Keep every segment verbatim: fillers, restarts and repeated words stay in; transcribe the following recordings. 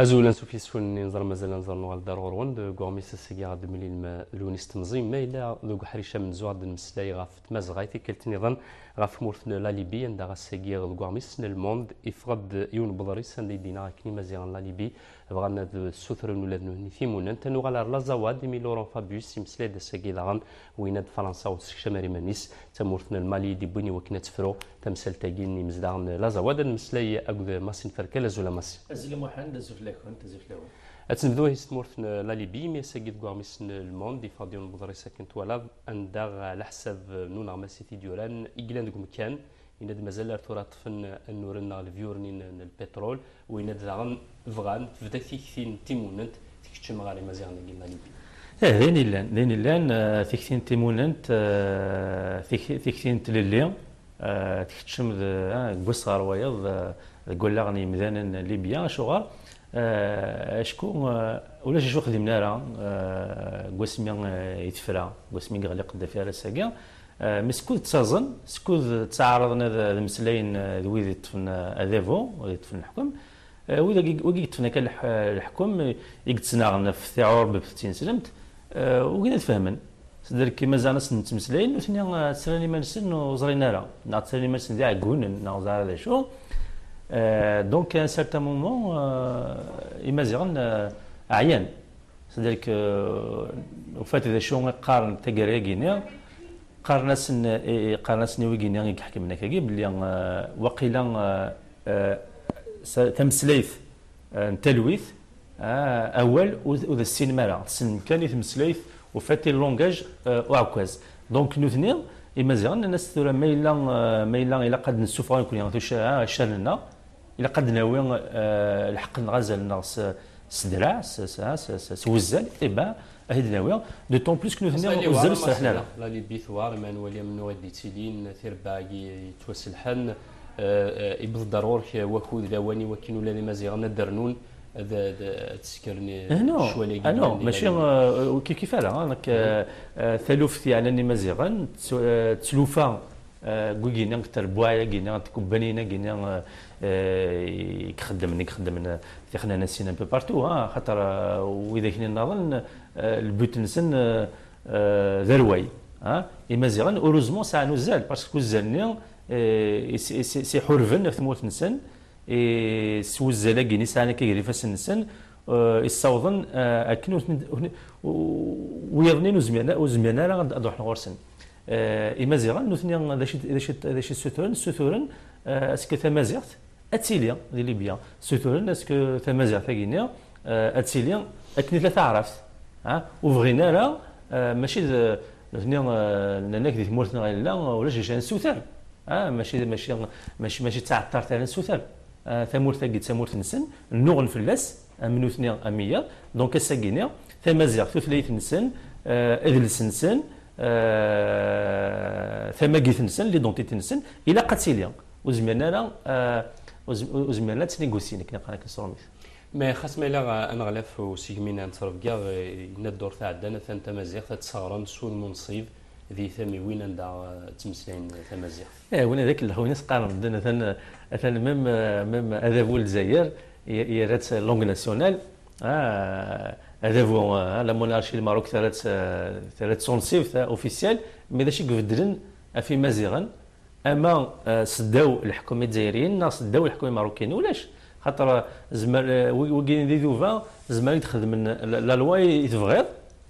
Azul ansuf yes-wen, nẓer mazal ad nẓer nuɣal-d ar ɣur-wen deg uɣmis ass-agi ɣer d-mlil ma d Lewnis Temẓi, ma yella deg uḥric amenzu ad d-nmeslay ɣef tmazɣa i tikkelt nniḍen ɣef tmurt n la Libye, anda ass-agi deg uɣmis n Le Monde iffeɣ-d yiwen n uḍris anda i d-yenna akken Imaziɣen n la Libye bɣan ad ssutren ula d nutni timunent. Ad nuɣal ar Lazawad, imi Laurent Fabius imeslay-d ass-agi daɣen, winna d Fransa ur tessekcam ara iman-is, d tamurt n Lmali i d-iwwin i wakken ad tefru tamsalt-agi n yimezdaɣ n Lazawad. Ad nmeslay akked Masin Ferkal. Azul a Masin. Azul a Muḥend, azul fell-akent, azul fell-awen. Ad tt-nebdu ahi s tmurt n la Libye, imi ass-agi deg uɣmis n Le Monde iffeɣ-d yiwen n uḍris akken twalaḍ, anda ɣer leḥsab n uneɣmas i t-id-yuran i yellan deg umkan, yenna-d mazal ar tura ṭṭfen annuren neɣ lebyur-nni n, n lpitrul, u yenna-d daɣen bɣan tebda tikti n timunent tkeččem ɣer Imaziɣen-agi n la Libye. Eh, d ayen illan, d ayen illan, eh, tikti n timunent, eh, tik-, tikti n tlelli, eh, tkeččem d, eh, deg wass ɣer wayeḍ, eh, deg wallaɣ n yimdanen n Libya. Acuɣer? Eh, acku, eh, ulac acu xdimen ara, eh, deg wasmi, eh, i tefra, deg wasmi i yeɣli Qeddafi ar ass-agi. Eh, mi skud ttaẓen, skud ttaɛraḍen ad, ad mmeslayen, eh, d wid yeṭṭfen, eh, adabu, wid yeṭṭfen leḥkem, eh, wid agi, wigi yeṭṭfen akka leḥ-, leḥkem, eh, i yettnaɣen ɣef tiɛurbet d tineslemt, eh, ugin ad fehmen. Sederk mazal asen-ttmeslayen, nutni, eh, ttran iman-nsen ur ẓrin ara, neɣ ttran iman-nsen d iɛeggunen, neɣ ẓer d acu. Eh, donc, à un certain moment, eh, Imaziɣen, eh, ɛyan. C'est-à-dire que, euh, au fait, d acu i qqaren taggara-agi-nni, qqaren-asen, i, i, qqaren-asen i wigi-nni i iḥekmen akkagi, belli, euh, waqila, euh, euh, sa-, tameslayt, euh, n talwit, euh, awal ur, ur d-tessinem ara. Tessnem kan i tmeslayt, au fait, i le langage, euh, uɛekkaz. Donc, nutni, Imaziɣen, nnan-as tura, ma yella, euh, ma yella ilaq ad d-nessufeɣ nekkni tuca-, ah, accaren-nneɣ, ilaq ad d-nawi, eh, lḥeqq-nneɣ azal-nneɣ s, s ddreɛ, s, s, s, s, s wuzzal, eh ben, ad t-id-nawi, d'autant plus que nutni uzzal ur sserḥen ara. La Libye tewɛer, ma nwali amennuɣ i d-yettilin, tirebbaɛ-agi yettwaselḥen, eh, eh, yewweḍ-d ar ɣur-k wakud lawan i wakken ula d Imaziɣen ad d-rnun, ad, ad, ad sekren, eh, ccwal-agi. Ah non, mačči, eh, kif kif ara, ah, nekk, eh, eh, taluft yeɛnan Imaziɣen, tt-, eh, tlufa eh, deg wigini, deg terbuɛ-agini, deg tkebbaniyin-agini, eh, eh, i ixeddmen, i ixeddmen, eh, tixnanasin un peu partout, ah, xaṭer, eh, widak-nni nniḍen, eh, le but-nsen, eh, eh, d arway, ah. Imaziɣen, heureusement, sɛan uzzal, parce que uzzal-nni, eh, i s-, i s-, i s-iḥurben ɣef tmurt-nsen, i s wuzzal-agi-nni sɛan akka gar ifassen-nsen, eh, i ssawḍen, eh, akken ur ten-, ur ten-, u-, wiyaḍ-nni ur zmiren, ur zmiren ara ad, ad ruḥen ɣur-sen. Eh, Imaziɣen, nutni, d acu, d acu, d acu i ssutren? Ssuturen, eh, est-ce que tamaziɣt ad tili di Libya? Ssuturen, est-ce que tamaziɣt-agi-nni, eh, ad tili akken i tella taɛrabt? Ah, ur bɣin ara, eh, mačči d, nutni, eh, nnan-ak di tmurt-nneɣ yella, ulac d acu ara nessuter. Ah, mačči, mačči, mačči, mačči d taɛeṭṭart ara nessuter. Ah, tamurt-agi d tamurt-nsen, nnuɣen fell-as, am nutni, am wiyaḍ. Donc, ass-agi-nni, tamaziɣt, tutlayt-nsen, eh, adles-nsen, eh, tamagit-nsen, l'identité-nsen, ilaq ad tili. Ur zmiren ara, eh, ur zm-, ur zmiren ad ttnigusyin, akken i qqaren akken s trumit. Mais xas ma yella, eh, aneɣlaf usegmi n ttrebga, eh, yenna-d ddurt iɛeddan, atan tamaziɣt ad tt-sseɣren s udem unṣib di tamiwin anda, eh, ttmeslayen tamaziɣt. Eh, win ad ak-, win i s-qqaren medden, atan, atan même, eh, même adabu n Lezzayer, y-, yerra-tt langue nationale, ah, adabu, ah, la monarchie n Lmerruk terra-tt, eh, terra-tt s unṣib, ta-, officielle, mais d acu i ibeddlen ɣef Imaziɣen, ama, eh, seddaw leḥkem izzayriyen neɣ seddaw leḥkem imeṛṛukiyen? Ulac. Xaṭer, eh, zmer, eh, wi-, wigi d iduba, zmer i d-xedmen la, la loi i, i tebɣiḍ,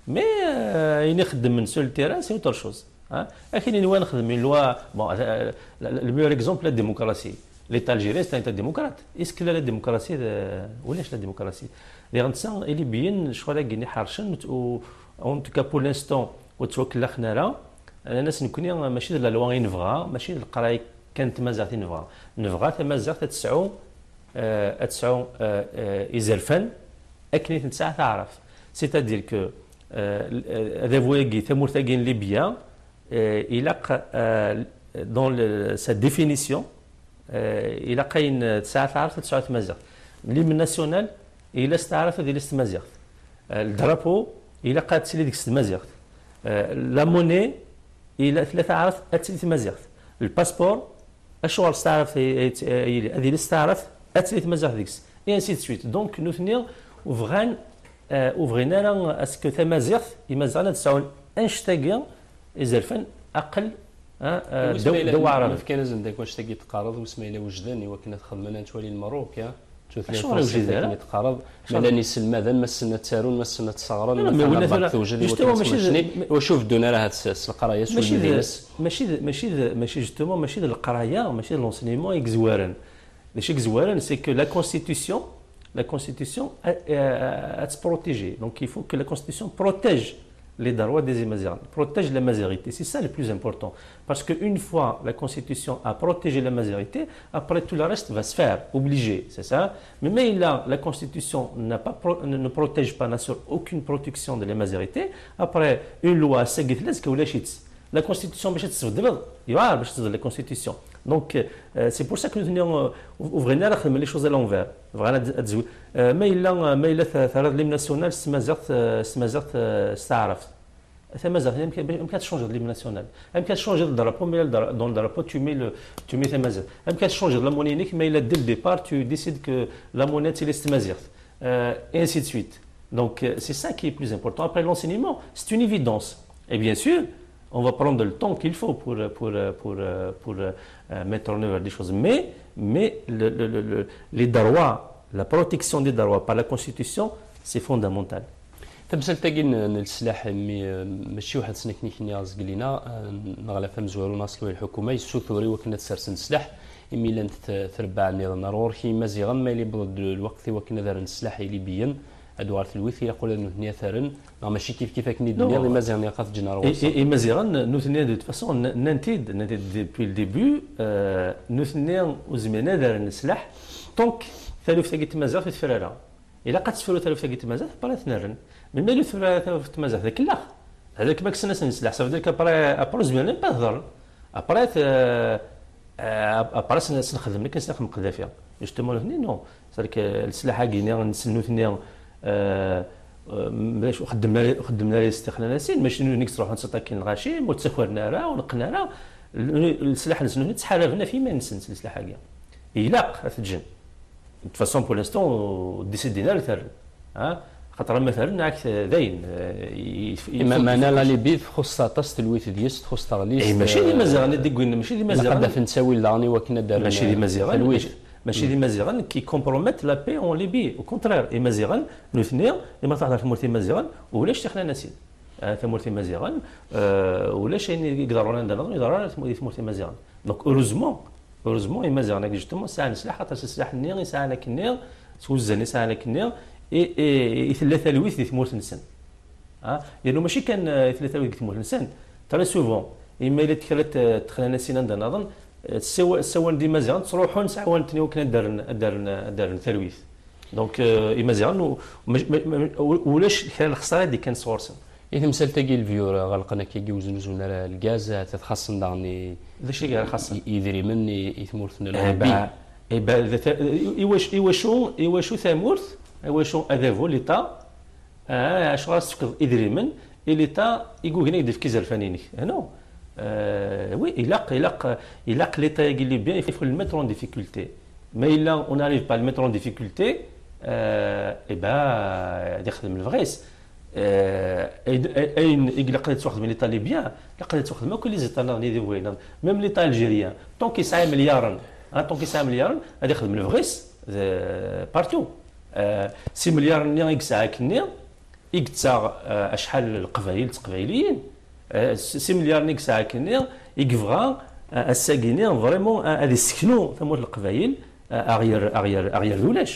mais, eh, ayen i xeddmen sur le terrain, c'est autre chose. Hein? Akken i nwan xedmen une loi, bon, eh, le, le meilleur exemple, la démocratie. L'État algérien, c'est un État démocrate. Est-ce que la, la démocratie, de, ulac la démocratie? Diɣ netta, i Libyen, ccɣel-agi-nni ḥercen, u, en tout cas, pour l'instant, ur ttwakellaxen ara. Nnan-as nekkni, mačči d la loi i nebɣa, mačči d leqraya kan n tmaziɣt i nebɣa. Nebɣa tamaziɣt ad tesɛu, eh, ad tesɛu, eh, eh, izerfan akken i ten-tesɛa taɛrabt. C'est-à-dire que, eh, adabu-agi, tamurt-agi n Libya, eh, ilaq, eh, dans le, sa définition, eh, ilaq ayen tesɛa taɛrabt ad tesɛu tmaziɣt. L'hymne national, ila s taɛrabt ad yili s tmaziɣt. Eh, le drapeau, ilaq ad tili deg-s tmaziɣt. Eh, la monnaie, ila, tella taɛrabt ad tili tmaziɣt. Le passeport, acuɣer s taɛrabt ay, ay, ay yili? Ad yili s taɛrabt, ad tili tmaziɣt deg-s. Et ainsi de suite. Donc, nutni ur bɣan, euh, ur bɣin ara est-ce que tamaziɣt, imaziɣen ad sɛun annect-agi izerfan aql, hein, euh, ddaw ddaw aɛraben. Ma fkan-asen-d akk annect-agi teqqareḍ, wis ma yella wejden i wakken ad xedmen, ad twali Lmerruk, ya. Acuɣer ur wjiden ara? Teqqareḍ, ma llan iselmaden, ma ssnen ad ttarun, ma ssnen ad sseɣren, ma tewjed i wakken ad tmecni, iwacu beddun ara ahat s leqraya, s ulmend-ines? Mačči d, mačči d, mačči d, justement, mačči d leqraya, mačči d l'enseignement i yezwaren. D acu i yezwaren, c'est que la Constitution, la Constitution a, a, a, a protégé. Donc il faut que la Constitution protège les droits des Imaziɣen, protège la mazerité. C'est ça le plus important. Parce qu'une fois la Constitution a protégé la mazerité, après tout le reste va se faire, obligé, c'est ça. Mais, mais là, la Constitution n'a pas pro- ne ne protège pas, n'assure aucune protection de la mazerité. Après, une loi, c'est que la Constitution, باش تبدل, يعار باش تبدل la Constitution. Donc, euh, c'est pour ça que nous tenions, euh, ur bɣin ara xedmen les choses à l'envers. Bɣan ad, ad zwi-, euh, ma yella, ma yella ta- terra l'hymne national s tmaziɣt, euh, s tmaziɣt, euh, s taɛrabt. Tamaziɣt, amek, amek ad tchangeḍ l'hymne national? Amek ad tchangeḍ le drapeau, mais le dra- dans le drapeau, tu mets le, tu mets tamaziɣt? Amek ad tchangeḍ la monnaie-inek, mais là, dès le départ, tu décides que la monnaie, c'est la tamaziɣt? Euh, et ainsi de suite. Donc, euh, c'est ça qui est plus important. Après, l'enseignement, c'est une évidence. Et bien sûr, on va prendre le temps qu'il faut pour, pour, pour, pour, euh, mettre en œuvre des choses. Mais, mais le, le, le, le, les droits, la protection des droits par la Constitution, c'est fondamental. Tamsalt-agi n n leslaḥ, imi, eh, mačči weḥd-sen akken i k-nniɣ zgelina, eh, neɣ la tamezwaru n aṣel lḥukuma yessutur i wakken ad sersen sslaḥ, imi llant t- trebbaɛ nniḍen. Ar ɣur-k Imaziɣen, ma yella yewweḍ-d lweqt i wakken ad rren sslaḥ i Libiyen, ad uɣal telwit, ilaq ula d nutni ad t-rren, neɣ mačči kif kif akken i d-tenniḍ, Imaziɣen ilaq ad t-ǧǧen ar ɣur-sen? Imaziɣen, nutni, de toute façon, n- nnan-t-id, nnan-t-id depuis le début, eh, nutni ur zmiren ad rren sslaḥ tant que taluft-agi n tmaziɣt ur tefri ara. Ilaq ad tefru taluft-agi n tmaziɣt, après ad ten-rren. Mais ma ur tefru ara taluft n tmaziɣt, d akellax. Hada kem akken asen leslaḥ, ça veut dire qu'après, après ur zmiren même pas ad hedren. Après, euh, euh, après sen- sen xedmen akken sen xedmen Qeddafi. Justement, nutni, non. C'est-à-dire que leslaḥ-agi-nni, nsen nutni, euh, euh, ulac, ur xeddmen ara, ur xeddmen ara s tixnanasin, mačči nutni i yettruḥun ttakin lɣaci, ur ttakren ara, ur neqqen ara. Le- le- leslaḥ-nsen nutni ttḥaraben ɣef yiman-nsen s leslaḥ-agi. Ilaq ad t-ǧǧen. De toute façon, pour l'instant, ur décidin ara ad t-rren. Ha? Xaṭer ama t-rren, ɛak dayen, eh, i- i- Ima- i- Meɛna la Libye txuṣṣ aṭas telwit deg-s, txuṣṣ taɣlist, Eh, mačči d eh, Imaziɣen i d-iggwin, mačči d Imaziɣen. Ilaq ad afen ttawil daɣen i wakken ad d-rren, Mačči d eh, Imaziɣen, talwit. Mačči, mačči d Imaziɣen qui compromettent la paix en Libye. Au contraire, Imaziɣen, nutni, imi ma tṛuḥeḍ ɣer tmurt n Imaziɣen, ulac tixnanasin. Ah, tamurt n Imaziɣen, eh, ulac ayen i iḍerrun anda nniḍen, iḍerru ara di tmurt n Imaziɣen. Donc, heureusement, heureusement, Imaziɣen-agi, justement, sɛan sslaḥ, aṭas n sslaḥ-nni i sɛan akkenni, s wuzzal i sɛan akkenni, i, i, i tella talwit di tmurt-nsen. Ah, yernu mačči kan, eh, i tella talwit deg tmurt-nsen. Très souvent, imi yella kra n txnanasin anda nniḍen, eh, ssawalen-d Imaziɣen, ttruḥun, ttɛawanen-ten i wakken ad d-rren, ad d-rren, ad d-rren talwit. Donc, euh, Imaziɣen, u- ma- ma- ma- u- ulac kra n lexṣara i d-ikkan sɣur-sen. I temsalt-agi, lvyur ɣelqen akkagi ur znuzun ara lgaz, ahat ad xaṣṣen daɣen i- D acu i ara xaṣṣen? I- idrimen i, i tmurt n Eh, Lɣerbi. Ba- eh, ba- d- ta- i- iwac- iwacu, iwacu tamurt, iwacu adabu, l'État, ah, acuɣer ad tefkeḍ idrimen i l'État i yugin ad k-d-yefk izerfan-inek? Ah, non. Euh, oui, ilaq, ilaq, ilaq l'État-agi libyen, il faut le mettre en difficulté. Ma yella on n'arrive pas à le mettre en difficulté, euh, eh ben, ad ixdem lebɣi-s. Euh, ayen, ayen i ilaq ad yettwaxdem l'État libyen, ilaq ad yettwaxdem akk les États nniḍen i d-iwwin. Même l'État algérien, tant qu'il yesɛa imelyaren, hein, tant qu'il yesɛa imelyaren, ad ixdem lebɣi-s, euh, partout. Euh, s imelyaren-nni i yesɛa akkenni, i yettaɣ, eh, acḥal n leqbayel d teqbayliyin, eh, s s imelyaren i yesɛa akkenni, i yebɣa, eh, ass-agi-nni, vraiment, eh, ad iseknu tamurt n leqbayel, eh, aɣ-yerr, aɣ-yerr, aɣ-yerr d ulac.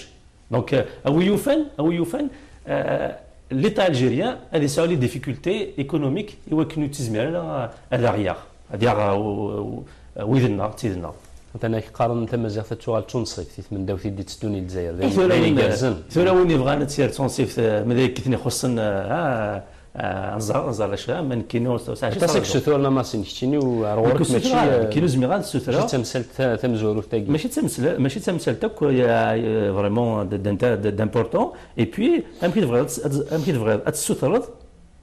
Donc, eh, a wi yufan, a wi yufan, eh, l'État algérien ad yesɛu les difficultés économiques i wakken ur yettizmir ara, eh, ad aɣ-yaɣ. Ad yaɣ, uh, uh, uh, wid-nneɣ, d tid-nneɣ. Atan ak qqaren tamaziɣt ad tuɣal d tunṣibt i tmendawt i d-itteddun i Lezzayer. D ayen, d ayen igerrzen. Tura win yebɣan ad tt-yerr d tunṣibt, eh, ma d ayen ixuṣṣen, eh, ah, ah, anẓar, anẓar d acu, ah, ma nekkini ur s-, ur s-, Aṭas i yessuturen a Masin, keččini u-, ar ɣur-k mačči, eh, nekkini ur zmireɣ ad ssutreɣ. Mačči d tamsalt ta-, tamezwarut-agi. Mačči d tamsla-, mačči d tamsalt akk, ya, ya, vraiment, d-, d-, d-, d'important. Et puis, amek i tebɣiḍ ad s-, ad, amek i tebɣiḍ ad tessutreḍ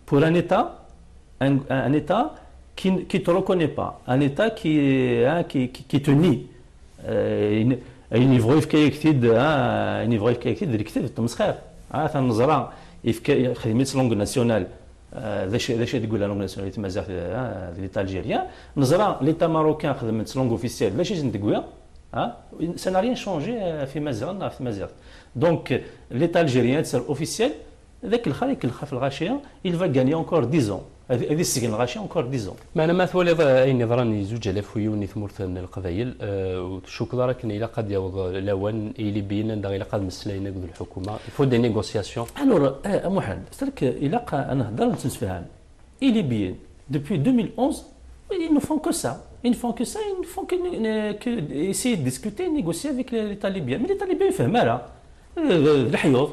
pour un État, un, un État qui, qui te reconnaît pas, un État qui, hein, qui, qui, qui te nie. Euh, il ne- Ayen yebɣu yefka-yak-t-id, ah, ayen yebɣu yefka-yak-t-id d lekdeb, d tmesxir. Ah, atan neẓra, yefka, xedmen-tt langue nationale. Ah, d acu, d acu i d-tegwi la langue nationale di tmaziɣt, ah, di l'État algérien? Neẓra l'État marocain xedmen-tt langue officielle, d acu i sen-d-tegwi? Ah, ça n'a rien changé, euh, ɣef Imaziɣen, ɣef tmaziɣt. Donc, l'État algérien, c'est officiel, d akellex ara ikellex ɣef lɣaci, il va gagner encore dix ans. Ad, ad isgen lɣaci encore dix ans. Meɛna ma twaliḍ, eh, ayen yeḍran i zuǧ alaf u yiwen i tmurt n Leqbayel, eh, ur tcukkeḍ ara akken ilaq ad yaweḍ lawan i Ilibiyen anda ilaq ad mmeslayen akked lḥukuma? Il faut des négociations. Alors, eh, a Muḥend, c'est-à-dire que ilaq ad nehder, ad nettemsefham. Ilibiyen, depuis deux mille onze, ils ne font que ça. Ils ne font que ça, ils ne font que, que essayer de discuter, négocier avec les, les Talibans. Mais les Talibans, ils ne font rien. D, d, d leḥyuḍ.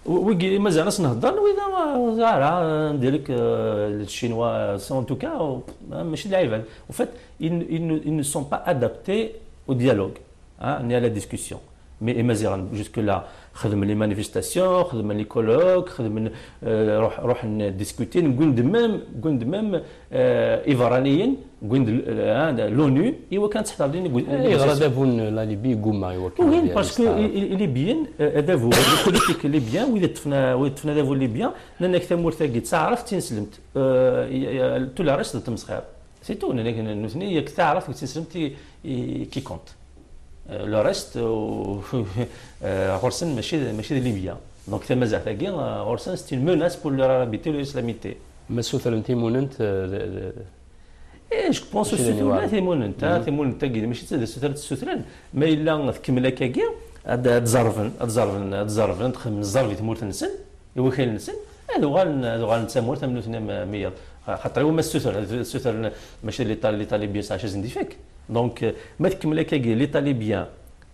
W-, wigi mazal ad s-nehder, wid ara, direct, euh, les Chinois, euh, sont en tout cas, euh, mačči d lɛibad. En fait, ils, ils ne, ils ne sont pas adaptés au dialogue, hein, ni à la discussion. Mais Imaziɣen, jusque-là, xedmen les manifestations, xedmen les colloques, xedmen, euh, ruḥ, ruḥen discuter, wwin-d même, wwin-d même, euh, iberraniyen, wwin-d, euh, l'ONU, i wakken ad teḥḍer din. Ayɣer adabu n la Libye yeggumma i wakken? Oui, parce que i, i, i Libyen, euh, adabu, le politique libyen, wid yeṭṭfen, wid yeṭṭfen adabu libyen, nnan-ak tamurt-agi d taɛrabt d tineslemt, euh, i, i, tout le reste d tmesxir. C'est tout, nnan-ak nutni yak taɛrabt d tineslemt i, i, qui compte. Euh, le reste, euh, euh, ɣur-sen mačči d, mačči d Libya. Donc tamaziɣt-agi, euh, ɣur-sen c'est une menace pour leur arabité, leur islamité. Ma ssutren timunent, euh, d, d, Eh, je pense mačči d ssutren aniwa. Timunent, ah, timunent-agi, mačči d ssutren, ssutren. Ma yella tkemmel akkagi, ad, ad zerben, ad zerben, ad zerben, ad xedmen zzerb i tmurt-nsen, i wakal-nsen, ad uɣalen, ad uɣalen d tamurt am nutni am, am wiyaḍ. Xaṭer iwumi ssutren, ad ssutren, mačči d l'État, l'État libyen, ça, ça, c'est une défaite. Donc, euh, ma tkemmel akkagi, l'État libyen,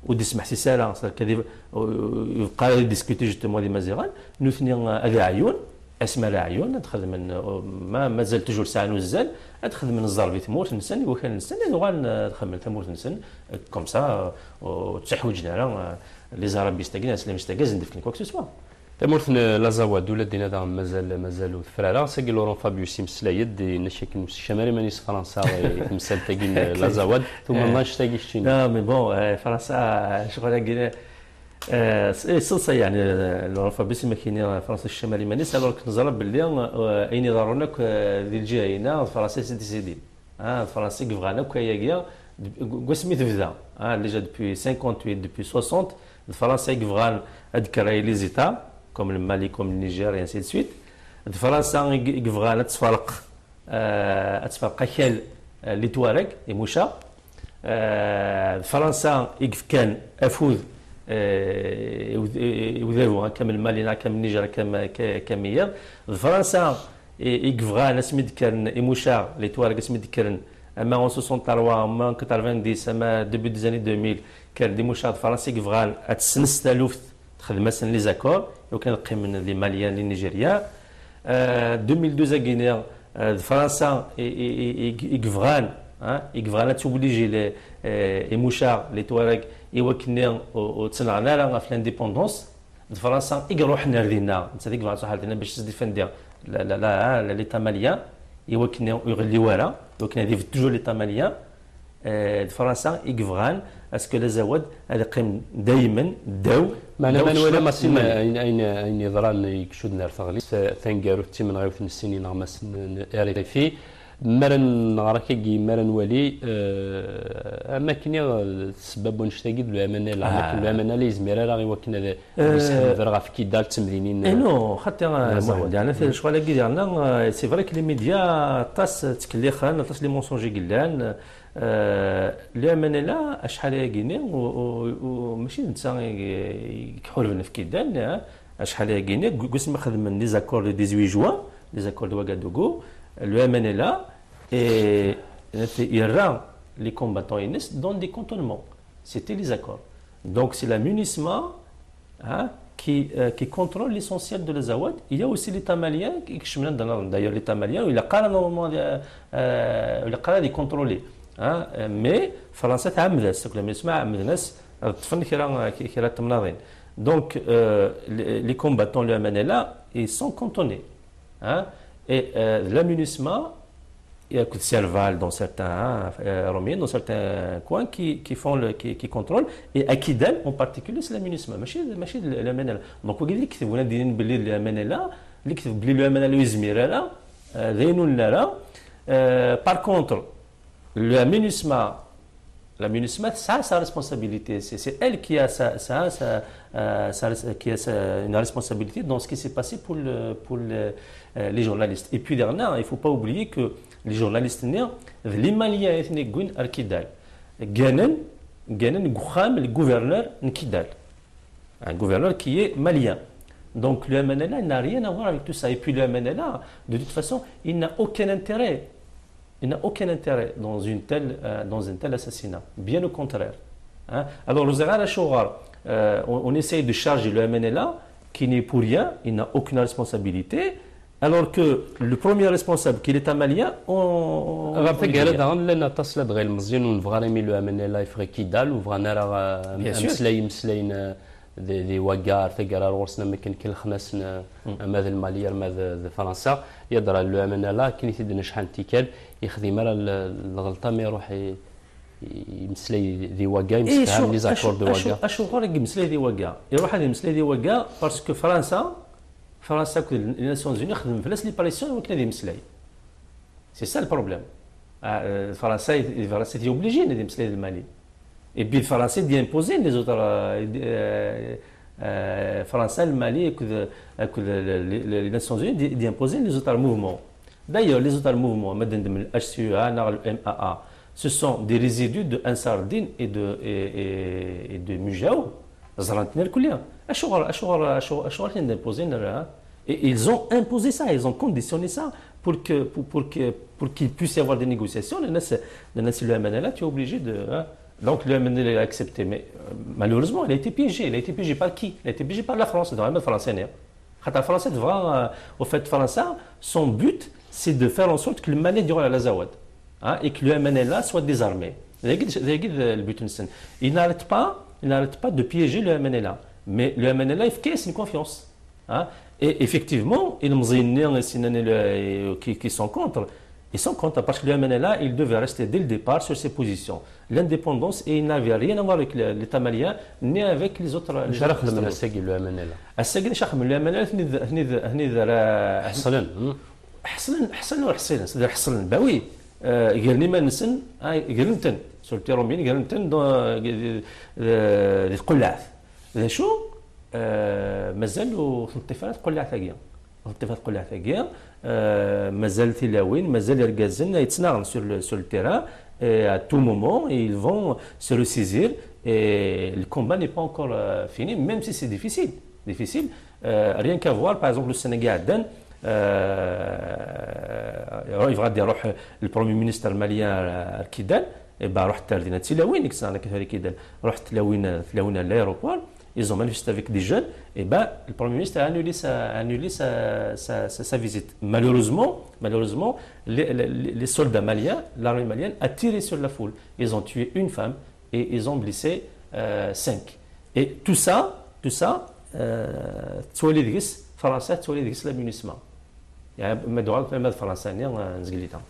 ur d-ismeḥsis ara, c'est-à-dire que, euh, yebqa ad discuter justement d Imaziɣen, nutni, euh, ad ɛyun, asmi ara ɛyun, ad xedmen, euh, ma, mazal toujours sɛan uzzal, ad xedmen zzerb i tmurt-nsen, i wakal-nsen, ad uɣalen, euh, ad xedmen tamurt-nsen, euh, comme ça, euh, ur ttuḥwaǧen ara, euh, les arabistes-agi, les islamistes-agi, ad sen-d-fken quoi que ce soit. Tamurt n Laẓawad, ula d dinna daɣen mazal, mazal ur tefri ara. Sagi Laurent Fabius imeslay-d, yenna-k akken ur teskam ara iman-is Fransa i temsalt-agi n Laẓawad. Tumeḍ annect-agi keččini. Non, mais bon, euh, Fransa, euh, ccɣel-agi, euh, s-, eh, s-, yeɛni, euh, Laurent Fabius, ma k-yenna, euh, Fransa teskam ara iman-is, alors que neẓra belli, euh, ayen iḍerrun akk, euh, di lǧiha-ina, d Fransa i s-décidin. Ah, d Fransa i yebɣan akk ayagi, deg, deg wasmi tebda. Ah, déjà depuis cinquante-huit, depuis soixante, d Fransa i yebɣan ad d-créer les États, comme le Mali, comme le Niger, et ainsi de suite. D Fransa i, i yebɣan ad tferq, euh, ad tferq akal, euh, les Touaregs, les Mouchas. Euh, d Fransa i yefkan afud, euh, i ud-, i, i udabu, akka am le Mali, akka am le Niger, akka am, akka, akka am wiyaḍ. D Fransa i, i yebɣan asmi d-kkren Imucaɣ, les Touaregs asmi d-kkren, ama en soixante-trois, ama en quatre-vingt-dix, ama début des années deux mille, kkren-d Imucaɣ d Fransa i yebɣan ad tesnes taluft, texdem-asen les accords, i wakken ad qqimen les Maliens, les Nigériens. Euh, deux mille douze agini, euh, d Fransa i, i, i, i, i yebɣan, hein, i yebɣan ad tobligé les, euh, Imucaɣ, les Touaregs, i wakken ur, ur ttnaɣen ara ɣef l'indépendance. D Fransa i iruḥen ar dinna, netta i yebɣan ad truḥ ar dinna bac tesdifendi la, la, la, la, l'État malien, i wakken ur iɣelli wara, i wakken ad yebdu toujours l'État malien. Eh, d Fransa i yebɣan est-ce que Laẓawad ad iqqim daymen ddaw, meɛna ddaw ma nwala ccreṭ masin n Mali. Ayen, ayen, ayen yeḍran i icudden ar teɣlist, taneggarut d timenɣiwt n sin ineɣmasen n R F I, mi ara nɣer akkagi, mi ara nwali, eh, am akken i, eh, ssebba n wannect-agi d l'U M N L, am akken l'U M N L yezmir ara i wakken ad, ad yesḥebber ɣef Kidal d temdinin, eh, non, xaṭi, eh, Laẓawad. Muḥend, yeɛni, lecɣal-agi yerna, eh, c'est vrai que les médias aṭas ttkellixen, aṭas les mensonges i yellan, eh, l'U M N L acḥal ayagi-ni, u, u, u, mačči d netta i, i iḥurben ɣef Kidal, eh, acḥal ayagi-ni, deg wasmi xedmen les accords de dix-huit juin, les accords de Ouagadougou, l'U M N L, eh, yerra les combattants-ines dans des cantonnements. C'était les accords. Donc c'est la MINUSMA, hein, qui, euh, qui contrôle l'essentiel de Laẓawad. Il y a aussi l'État malien qui, qui, d'ailleurs l'État malien, il a normalement, euh, euh, il a de contrôler. Hein, euh, mais Fransa tɛemmed-as, la MINUSMA tɛemmed-as, ad ṭṭfen kra, kra n temnaḍin. Donc, euh, les, les combattants, l'U M N L, ils sont cantonnés. Hein, et, euh, la MINUSMA, Il y a que Serval dans certains, hein, euh, Romiens, dans certains coins qui, qui font le, qui, qui contrôlent. Et à Kidal, en particulier, c'est la MINUSMA. ماشي ماشي ال M N L A. Donc, وقيد اللي كتب هنا دين باللي ال M N L A، اللي كتب باللي ال M N L A يزمير لا، آه، ذينون لا لا. آه، par contre, la MINUSMA, la MINUSMA, ça, sa responsabilité. C'est c'est elle qui a sa, sa, sa, euh, sa res- qui a sa- une responsabilité dans ce qui s'est passé pour, le, pour le, euh, les journalistes. Et puis, dernière, il ne faut pas oublier que les journalistes, les Maliens, ethniques, Arkidal, Ganen, Ganen, Goukham, le gouverneur, Nkidal. Un gouverneur qui est malien. Donc le M N L A n'a rien à voir avec tout ça. Et puis le M N L A, de toute façon, il n'a aucun intérêt. Il n'a aucun intérêt dans une telle, euh, dans un tel assassinat. Bien au contraire. Hein. Alors, le Zahara Shogar, euh, on, on essaye de charger le M N L A, qui n'est pour rien, il n'a aucune responsabilité, alors que le premier responsable, qui est un Malien, on, on Ɣer on taggara dit rien. Daɣen llan aṭas ladɣa ilmeẓyen ur nebɣa ara imi le M N L A yeffeɣ i Kidal, ur bɣan ara uh, Bien sûr. ameslay imeslayen uh, di, di waggar, taggara ar ɣur-sen am akken kelxen-asen uh, ama d Lmali arma d, d Fransa. Yeḍra le M N L A akken i t-id-necḥan tikkal, yexdim ara l- lɣelṭa mi iruḥ i- i- imeslay di wagga, Et imsefham acu- les accords de acu- Ouaga. Acuɣer i yemmeslay di Wagga? Iruḥ ad yemmeslay di Wagga parce que Fransa, Fransa akked les Nations Unies xedmen fell-as les pressions i wakken ad yemmeslay. C'est ça le problème. Ah, euh, Fransa, Fransa est obligé ad yemmeslay d Mali. Et puis Fransa i d-imposer les autres, euh, euh, euh, Fransa, le Mali, akked, akked les, les, les Nations Unies, i d-imposer les autres mouvements. D'ailleurs, les autres mouvements, ma d-neddem le H C E A, neɣ le M A A, ce sont des résidus de Ansar Dine et de, et, et, et de Mujao. Ẓran-ten irkelli. Acuɣer, acuɣer, acuɣer, acuɣer i ten-imposer, hein? Et ils ont imposé ça, ils ont conditionné ça pour que, pour, pour que, pour qu'il puisse y avoir des négociations. Le, le, le M N L A, tu es obligé de, hein. Donc le M N L A a accepté, mais euh, malheureusement, il a été piégé. Il a été piégé par qui? Il a été piégé par la France, dans la France. خاطر فرنسا تبغى، euh, au fait, فرنسا, son but, c'est de faire en sorte que le Mali يروح للأزواج, hein, et que le M N L A soit désarmé. C'est ça le but. Il n'arrête pas, il n'arrête pas de piéger le M N L A. Mais le M N L A, il fait une confiance. Hein. Et effectivement, les Mzini, qui, qui sont contre, ils sont contre parce que le M N L A, il devait rester dès le départ sur ses positions. L'indépendance, et il n'avait rien à voir avec le- l'État malien, ni avec les autres. Les Acu ara autres xedmen États. Ass-agi le M N L A? Ass-agi, acu ara xedmen le M N L A, ḥeṣlen, ḥeṣlen, ḥeṣlen ur ḥṣilen, c'est-à-dire ḥeṣlen, bah oui, euh, gren iman-nsen, ah, gren-ten, sur le terrain, gren-ten dans, euh, di tqullaɛt. D acu? Euh, mazal ur tneṭṭif ara tqullaɛt-agi. Ur tneṭṭif ara tqullaɛt-agi. Euh, mazal tilawin, mazal irgazen ay ttnaɣen sur le, sur le terrain. Et à tout moment, ils vont se ressaisir. Et le combat n'est pas encore euh, fini, même si c'est difficile. Difficile. Euh, rien qu'à voir, par exemple, le Sénégal, euh, il va dire le premier ministre malien à Kidal, et ben, رحت تردينا تسيلاوين كسانا كثر كيدال رحت تلاوين تلاوين à l'aéroport. Ils ont manifesté avec des jeunes. Et ben, le Premier ministre a annulé sa, a annulé sa, sa, sa, sa visite. Malheureusement, malheureusement, les, les, les soldats maliens, l'armée malienne a tiré sur la foule. Ils ont tué une femme et ils ont blessé euh, cinq. Et tout ça, tout ça, euh, تولي ديكس فرنسا, تولي ديكس la MINUSMA. يعني ما دوغال ما فرنسا ني نزقليتا.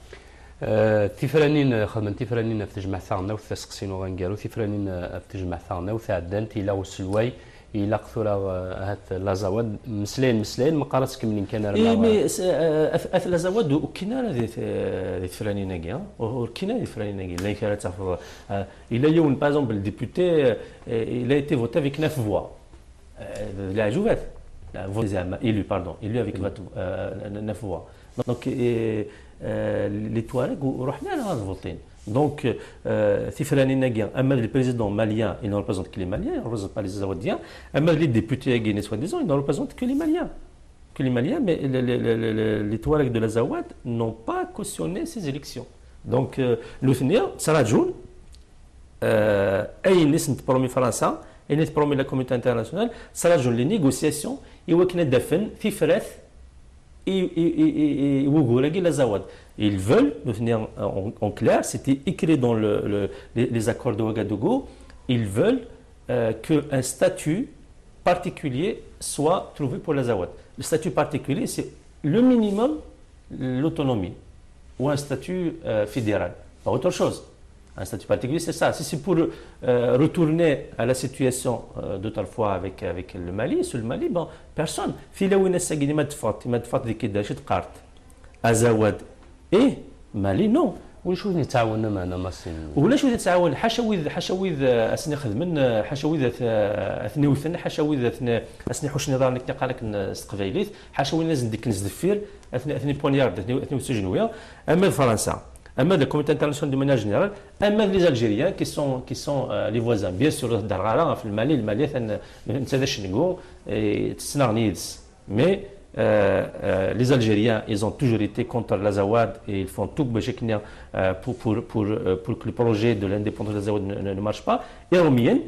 Eh, tifranin, eh, xedmen tifranin ɣef tejmaɛt taɣelnawt, asteqsi-inu aneggaru, tifranin, eh, ɣef tejmaɛt taɣelnawt ɛeddant, yella uselway, ilaq tura, eh, ahat laẓawad, mmeslayen, mmeslayen, meqqar ad tkemmlem kan arma, Eh, eh, mais c'est, euh, af- af- laẓawad ur kkin ara di t- di tefranin-agi, hein. Ur ur kkin ara di tefranin-agi. Llan kra ad tafeḍ, euh, yella yiwen, par exemple, le député, euh, il a été voté avec neuf voix. Euh, d leɛjubat. La voix زعما élu, pardon, élu avec vingt, euh, neuf voix. Donc, euh, euh, les Touaregs ur ruḥen ara ad votin. Donc, euh, tifranin-agi, ama d le président malien, il ne représente que les Maliens, il ne représente pas les Azawadiens. Ama d les députés-agi, soi-disant, il ne représente que les Maliens. Que les Maliens, mais le- le- le- le- le- les Touaregs de l'Azawad n'ont pas cautionné ces élections. Donc, euh, nutni, ttṛaǧun, euh, ayen i sen-tpromet Fransa, ayen i tpromet la communauté internationale, ttṛaǧun les négociations, i wakken ad d-afen tifrat i, i, i, i, i wugur-agi laẓawad. Ils veulent, nutni, en, en clair, c'était écrit dans le, le- les, les accords de Ouagadougou, ils veulent euh, qu'un statut particulier soit trouvé pour l'Azawad. Le statut particulier, c'est le minimum, l'autonomie. ou un statut euh, fédéral. Pas autre chose. Un statut particulier, c'est ça. Si c'est pour euh, retourner à la situation euh, d'autrefois avec, avec le Mali, sur le Mali, bon, personne. Tilawin ass-agi ma teffɣeḍ, ma teffɣeḍ deg Kidda, acu teqqareḍ? Azawad. Eh, Mali, non. Ulac wid yettɛawanen, meɛna, Masin. Ulac wid yettɛawanen, ḥaca wid, ḥaca wid eh, asen ixedmen, eh, ḥaca wid at, eh, aten iwten, ḥaca wid aten, asen iḥuccen iḍarren akken iqqar akken eh, s teqbaylit, ḥaca wid asen d-ikken s deffir, aten, aten ipoignarde, aten, aten iwet s ujenwi, ama d Fransa, ama d la communauté internationale de manière générale, ama d les Algériens qui sont, qui sont euh, les voisins. Bien sûr, ur heddreɣ ara ɣef Lmali, Lmali atan netta d acengu, eh, ttnaɣen yid-s. Mais euh, euh, les Algériens, ils ont toujours été contre l'Azawad et ils font tout باش يكني, euh, pour, pour, pour, euh, pour que le projet de l'indépendance de l'Azawad ne, ne, ne marche pas. Et Romiens,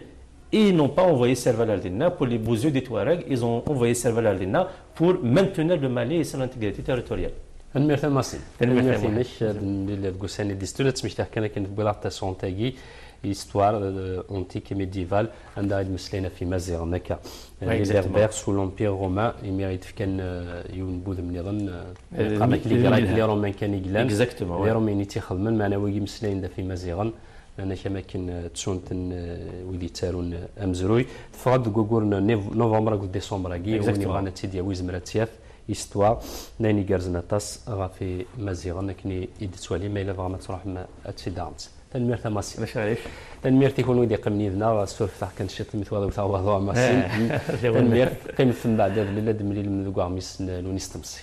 ils n'ont pas envoyé Serval Ardina pour les beaux yeux des Touaregs, ils ont envoyé Serval Ardina pour maintenir le Mali et son intégrité territoriale. Tanemmirt a Masin. Tanemmirt-inek. Ad nili deg ussan i d-istulen, ad tmektiɣ kan akken tewwiḍ-aɣ-d tasɣunt-agi, histoire euh, antique et médiévale, anda i d-meslayen ɣef Imaziɣen akka. Les Berbères sous l'Empire romain, imi i d-fkan euh, yiwen n wudem nniḍen, euh, qqaren-ak les Grecs, les Romains kan i yellan. Exactement. Les Romains i tt-ixedmen, meɛna wigi meslayen-d ɣef Imaziɣen, meɛna am akken euh, ttunt-ten euh, wid yettarun euh, amezruy. Teffeɣ-d deg waggur n niv- novembre akked décembre-agi, win yebɣan ad tt-id-yawi yezmer ad tt-yaf. Histoire, d ayen igerrzen aṭas ɣef Imaziɣen akken i d-tettwalim, ma yella tebɣam ad truḥem ad tt-id-taɣem. Tanemmirt a Masin. Maca ɣef. Tanemmirt i kunwi d-iqqimen yid-neɣ, surfeɣ kan ciṭ imi twalaḍ taɣwaḍ a Masin. Tanemmirt, qqimet mbeɛd ad nella ad d-temlilem deg uɣmis n Lewnis Temsi.